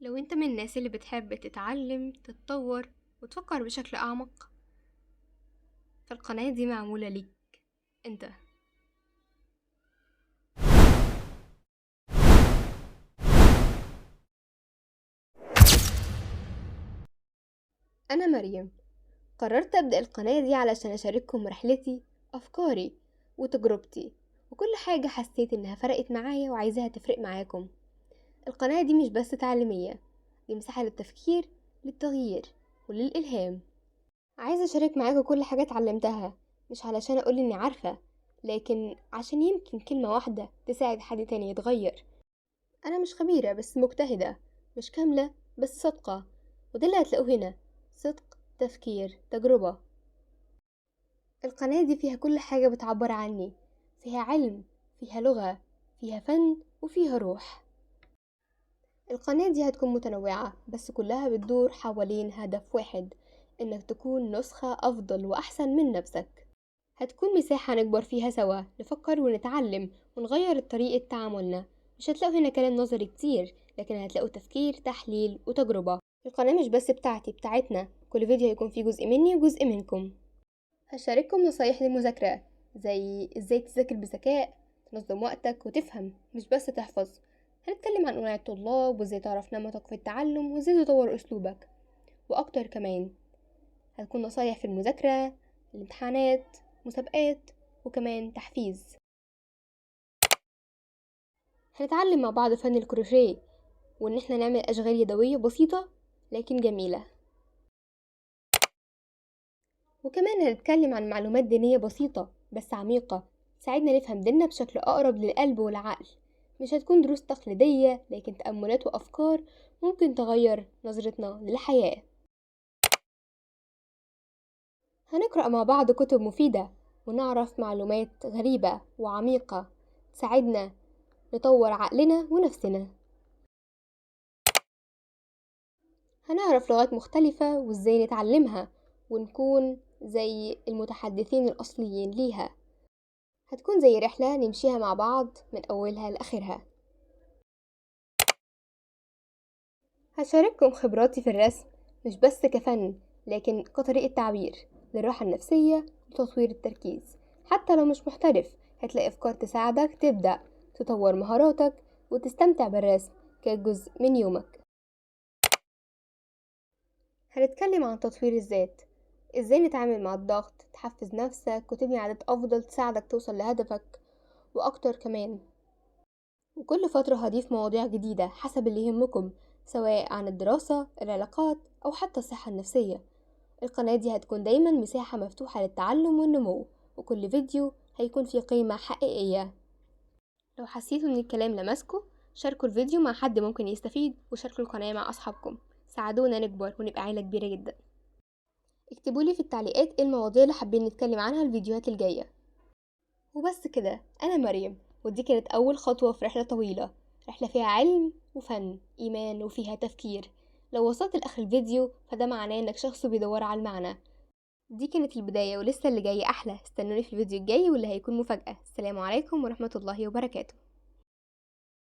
لو انت من الناس اللي بتحب تتعلم، تتطور وتفكر بشكل أعمق، فالقناة دي معمولة ليك انت. أنا مريم، قررت أبدأ القناة دي علشان أشارككم رحلتي، أفكاري وتجربتي وكل حاجة حسيت إنها فرقت معايا وعايزاها تفرق معاكم. القناة دي مش بس تعليمية، دي مساحة للتفكير، للتغيير وللإلهام. عايزة أشارك معاكم كل حاجة اتعلمتها، مش علشان أقول إني عارفة، لكن عشان يمكن كلمة واحدة تساعد حد تاني يتغير. أنا مش خبيرة بس مجتهدة، مش كاملة بس صادقة، وده اللي هتلاقوه هنا: صدق، تفكير، تجربة. القناة دي فيها كل حاجة بتعبر عني، فيها علم، فيها لغة، فيها فن، وفيها روح. القناة دي هتكون متنوعة بس كلها بتدور حوالين هدف واحد، إنك تكون نسخة أفضل وأحسن من نفسك. هتكون مساحة نكبر فيها سوا، نفكر ونتعلم ونغير طريقة تعاملنا. مش هتلاقوا هنا كلام نظري كتير، لكن هتلاقوا تفكير، تحليل وتجربة. القناة مش بس بتاعتي، بتاعتنا. كل فيديو هيكون فيه جزء مني وجزء منكم. هشارككم نصايح للمذاكرة، زي ازاي تذاكر بذكاء، تنظم وقتك وتفهم مش بس تحفظ. هنتكلم عن أنواع الطلاب وازاي تعرف نمطك في التعلم وازاي تطور أسلوبك وأكتر. كمان هتكون نصايح في المذاكرة، الامتحانات، مسابقات، وكمان تحفيز. هنتعلم مع بعض فن الكروشيه وإن احنا نعمل أشغال يدوية بسيطة لكن جميلة. وكمان هنتكلم عن معلومات دينية بسيطة بس عميقة تساعدنا نفهم ديننا بشكل أقرب للقلب والعقل. مش هتكون دروس تقليدية، لكن تأملات وأفكار ممكن تغير نظرتنا للحياة. هنقرأ مع بعض كتب مفيدة ونعرف معلومات غريبة وعميقة تساعدنا نطور عقلنا ونفسنا. هنعرف لغات مختلفة وازاي نتعلمها ونكون زي المتحدثين الأصليين ليها. هتكون زي رحلة نمشيها مع بعض من أولها لآخرها. هشارككم خبراتي في الرسم، مش بس كفن لكن كطريقة تعبير للراحة النفسية وتطوير التركيز. حتى لو مش محترف هتلاقي أفكار تساعدك تبدأ تطور مهاراتك وتستمتع بالرسم كجزء من يومك. هنتكلم عن تطوير الذات، ازاي نتعامل مع الضغط، تحفز نفسك وتبني عادات افضل تساعدك توصل لهدفك واكتر كمان. وكل فترة هضيف مواضيع جديدة حسب اللي يهمكم، سواء عن الدراسة، العلاقات، او حتى الصحة النفسية. القناة دي هتكون دايما مساحة مفتوحة للتعلم والنمو، وكل فيديو هيكون فيه قيمة حقيقية. لو حسيتوا ان الكلام لمسكوا، شاركوا الفيديو مع حد ممكن يستفيد، وشاركوا القناة مع اصحابكم. ساعدونا نكبر ونبقى عيلة كبيرة جدا. اكتبولي في التعليقات ايه المواضيع اللي حابين نتكلم عنها الفيديوهات الجاية. وبس كده، انا مريم، ودي كانت اول خطوة في رحلة طويلة، رحلة فيها علم وفن، ايمان، وفيها تفكير. لو وصلت لاخر الفيديو فده معناه انك شخص بيدور على المعنى. دي كانت البداية ولسه اللي جاي احلى. استنوني في الفيديو الجاي واللي هيكون مفاجأة. السلام عليكم ورحمة الله وبركاته.